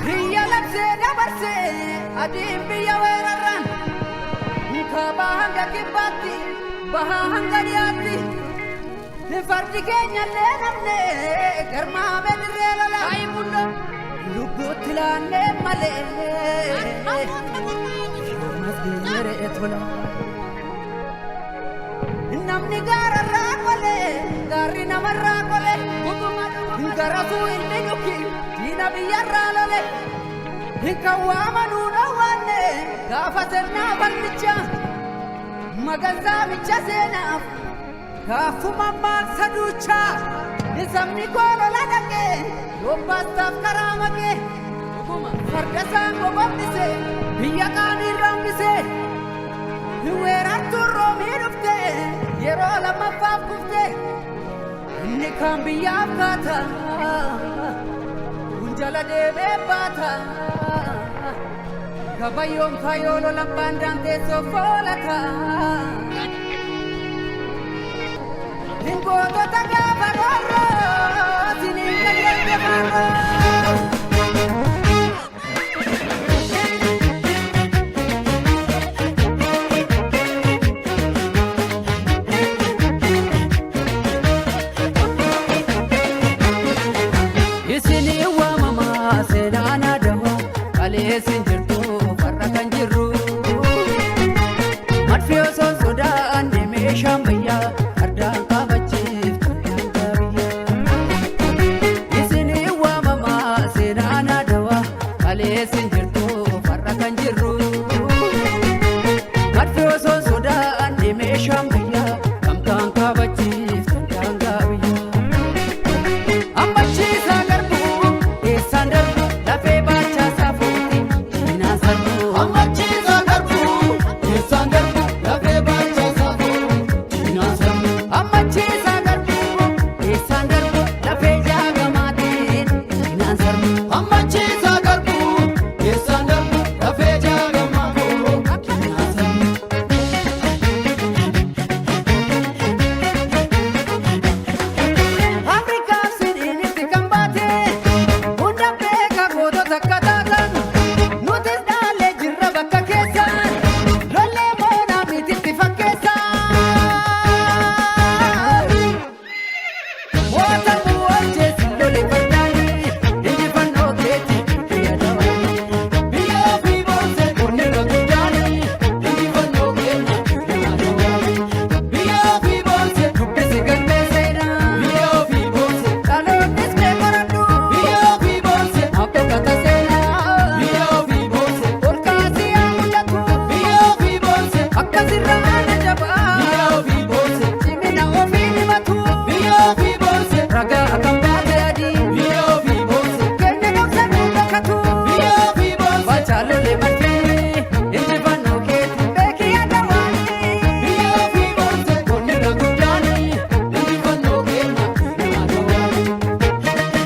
Biyya labsee dabarsee adiin biyya weerarran kaabaa hanga kibbaatti bahaa hanga dhiyaatti fardi keenya illee namne garmaamee dirree lola lubbuutti laannee malee yoomas geenyeree tola. Namni gaararraa qolee gaarri namarraa qolee garasuu ilmi dhuki diina biyyarraa lole kan waamanuu dhoowwanne gaafa sirnaa falmicha maganzaa micha seenaaf gaafuma maaksa duuchaa sabni koo lola dhaqee yobbaastaaf karaa maqee farda isaan gogombise biyya qaanii rambise weerartuun roomii dhufte yeroo lammaffaaf kufte inni kaan biyyaaf kaata kun jala deemee baata gabayyoon faayoo lolan baandaan teessoo foolata gootota gaafa roorroo siniin qajeelte faarroo. Isinii waamamaa seenaan adawaa kaleessin jirtu farra kan jirru. Madfi osoo sodaan meeshaan bayyaa fardaan kabachiif kan biyyaa. Isinii waamamaa seenaan adawaa kaleessin jirtu farra kan jirru. Madfi osoo sodaan meeshaan bayyaa kamtaan kabachiif kan biyyaa. Ammachiisaa garbuu eessaan darbu lafee baachaa saafuuti diinaan sarbuu. Ammachiisaa garbuu eessaan darbu lafee baachaa saafuuti diinaan sarbu. Ammachiisaa garbuu eessaan darbu lafee jaagamaatiin diinaan sarbuu. Ammachiisaa garbuu eessaan darbu lafee jaagamaa diinaan sarbu. Afrikaaf siniinitti kan baate hunda beeka gootota akka taatan nutis dhaalee jirra bakka keessaan lollee moonaa mititti fakkeessaan. Mootummaa wajjin lole fardaanii injifannoo keetti biyya dabaanii. Biyya ofii boonsee onnirra guddaanii injifannoo keenya diinaa dawaanii. Biyya ofii boonsee Dubbisi galmee seenaa biyya ofii boonsee dhaloonnis mee qoradhu biyya ofii boonsee abbokkata seenaa biyya ofii boonsee ol kaasii haa mul'atu biyya ofii boonsee akkasirraa na biyya jabaa ofii boonsee cimina ofii himatu biyya ofii boonsee ragaa kan baate adii biyya ofii boonsee keenya dhoksanuu beekatu biyya ofii boonsee Bachaalole marfee injifannoo keetti beekii adda waanii. biyya ofii boonsee onnirra guddaanii injifannoo keenya diinaa dawaanii.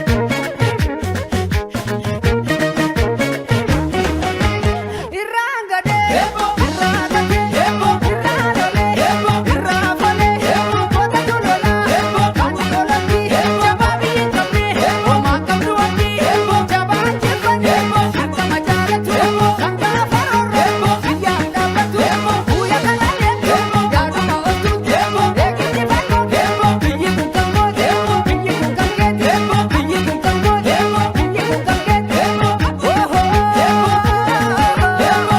Irraan gadee Eebbo! irraa gatee Eebbo! irraa lolee Eebbo! irraa folee Eebbo! kotatu lolaa Eebbo! kan lolatti Eebbo! jabaa biyyi qabne Eebbo! homaa qabdu wanti Eebbo! jabaan jibbanne Eebbo! dirqama jaalatu Eebbo! kan gaafa roorroo Eebbo! biyyaan dhaabbatu Eebbo! guyyaa kana deemtu Eebbo! yaaduma oltu Eebbo! eeginni fannoo Eebbo! biyyi kun kan goote Eebbo! biyyi kun kan keeti Eebbo! biyyi kun kan goote Eebbo! biyyi kun kan keeti Eebbo! Ohoo! Eebbo! Eebbo!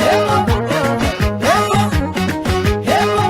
Eebbo! Eebbo!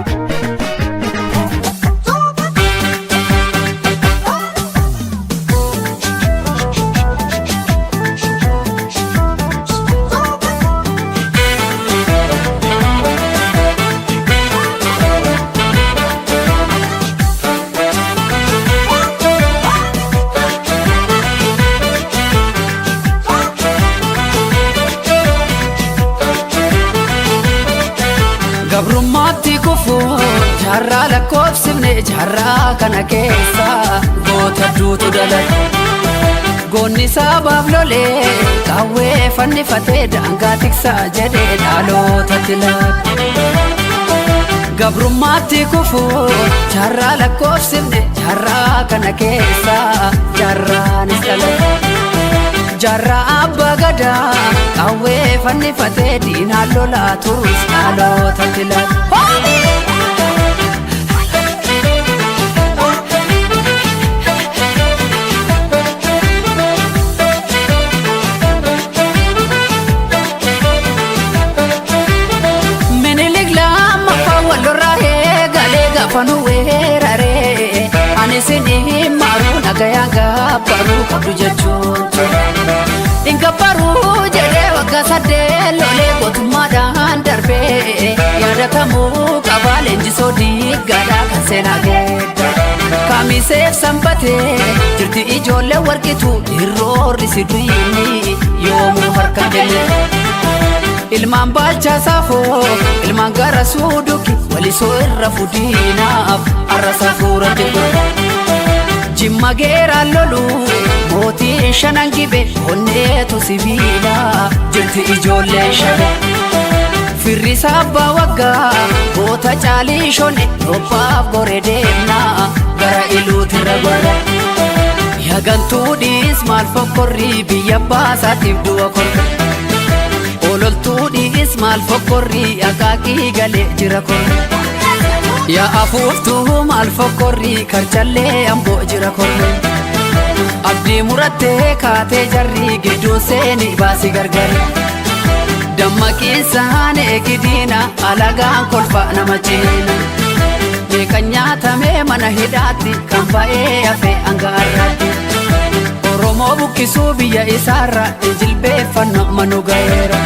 Gabrummaatti kufuun jaarraa lakkoofsifne jaarraa kana keessa goota duutu dhalate. Goonni sabaaf lolee qawwee fannifatee daangaa tiksaa jedhee dhalootatti laata. Gabrummaatti kufuu jaarraa lakkoofsifne jaarraa kana keessa jaarraanis dhalate. Jaarraa abbaa gadaa qawwee fannifatee diinaan lolaa turus dhalootatti laata. Minilik lammaffaa wal lolaa eegalee gaafa nu weeraree ani isin maruu nagayaan gabbaruu qabdu jechuun ture. Ingabbaruu jedhee waggaa 8 lolee gootummaadhaan darbee yaadatamuu qabaa leenjisoo diiggaadhaa kan seenaa geedda. Kamiseef sanbatee jirti ijoollee warqitu irroorri si duyini yoomuu harka kennite. Ilmaan baalchaa saafoo ilmaan gara suuduki walisoo irra fudiinaaf arra safuuratti godhe. Jimma geeraan lolu mootiin shanan gibe onneetu sibiila jirti ijoolleen shabe. Firri abbaa waggaa goota caalii shone dhophaaf gore deemnaa gara iluutirra gorre. Yagantuudhiis maal fokkorrii biyya baasaatiif du'a korre. Ololtuudhiis maal fokkorrii akaakii galee jira korre. Yaa afuuftuu maal fokkorrii karchallee amboo jira korre. Abdii murattee kaatee jarri gidduun seeni baasii gargari. Dammaqiinsaan eegidiina alagaan kolfa nama ciina. Meeqa nyaatamee mana hidhaatti kan ba'ee hafe hanga har'aatti. Oromoo buqqisuu biyya isaarra injilbeeffannoo manu ga'eera.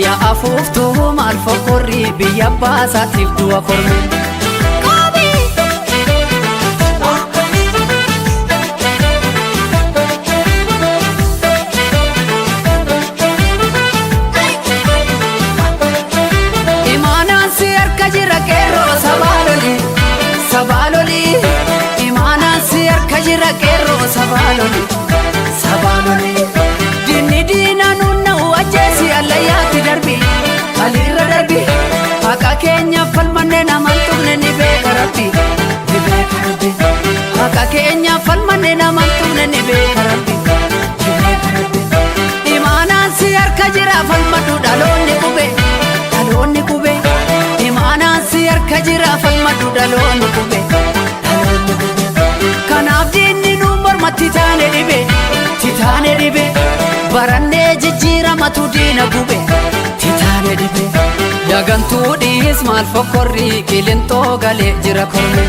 Yaa afuuftuu maal fokkorrii biyya baasaatiif du'a korme. Imaanaan si harka jira qeerroo sabaa loli sabaa loli. Imaanaan si harka jira qeerroo sabaa loli sabaa loli. Diinni diinaa nunna'u ajjeesi allayyaatti darbi alirra darbi. Haqa keenya falmanne naman tuqne ni beeka rabbi ni beeka rabbi. Haqa keenya falmanne naman tuqne ni beeka rabbi ni beeka rabbi. Imaanaan si harka jira falmadhu dhaloonni qube dhaloonni qube. Imaanaan si harka jira falmadhu dhaloonni qube dhaloonni qube. Kanaaf diinni nu mormatti taane dhibe titaane dhibe barannee jijjiiramatu diina gube titaane dhibe. Yagantuudhiis maal fokkorrii qilintoo galee jira korme.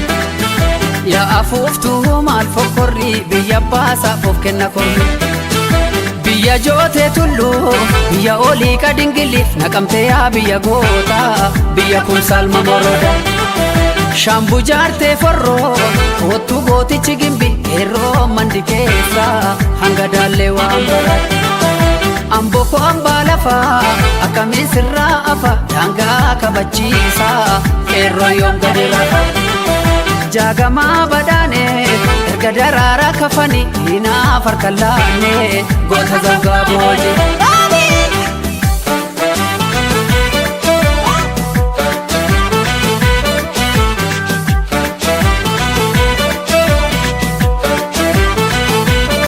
Yaa afuuftuu maal fokkorrii biyya baasaaf of kenna korme. Biyya jootee tulluu biyya olii qadingiliif naqamtee yaa biyya gootaa biyya kumsaal moroda. Shaambu jaartee forroo kootu gootichi gimbi qeerroo mandi keessa hanga daallee waan baraate. Amboo koo hambaa lafaa akkamiin sirraa afa daangaa kabachiisa qeerroo yoom gadi rafa. Jaagamaa badhaane erga daraaraa kafanii diinaaf harka laanne goota zangaa booji.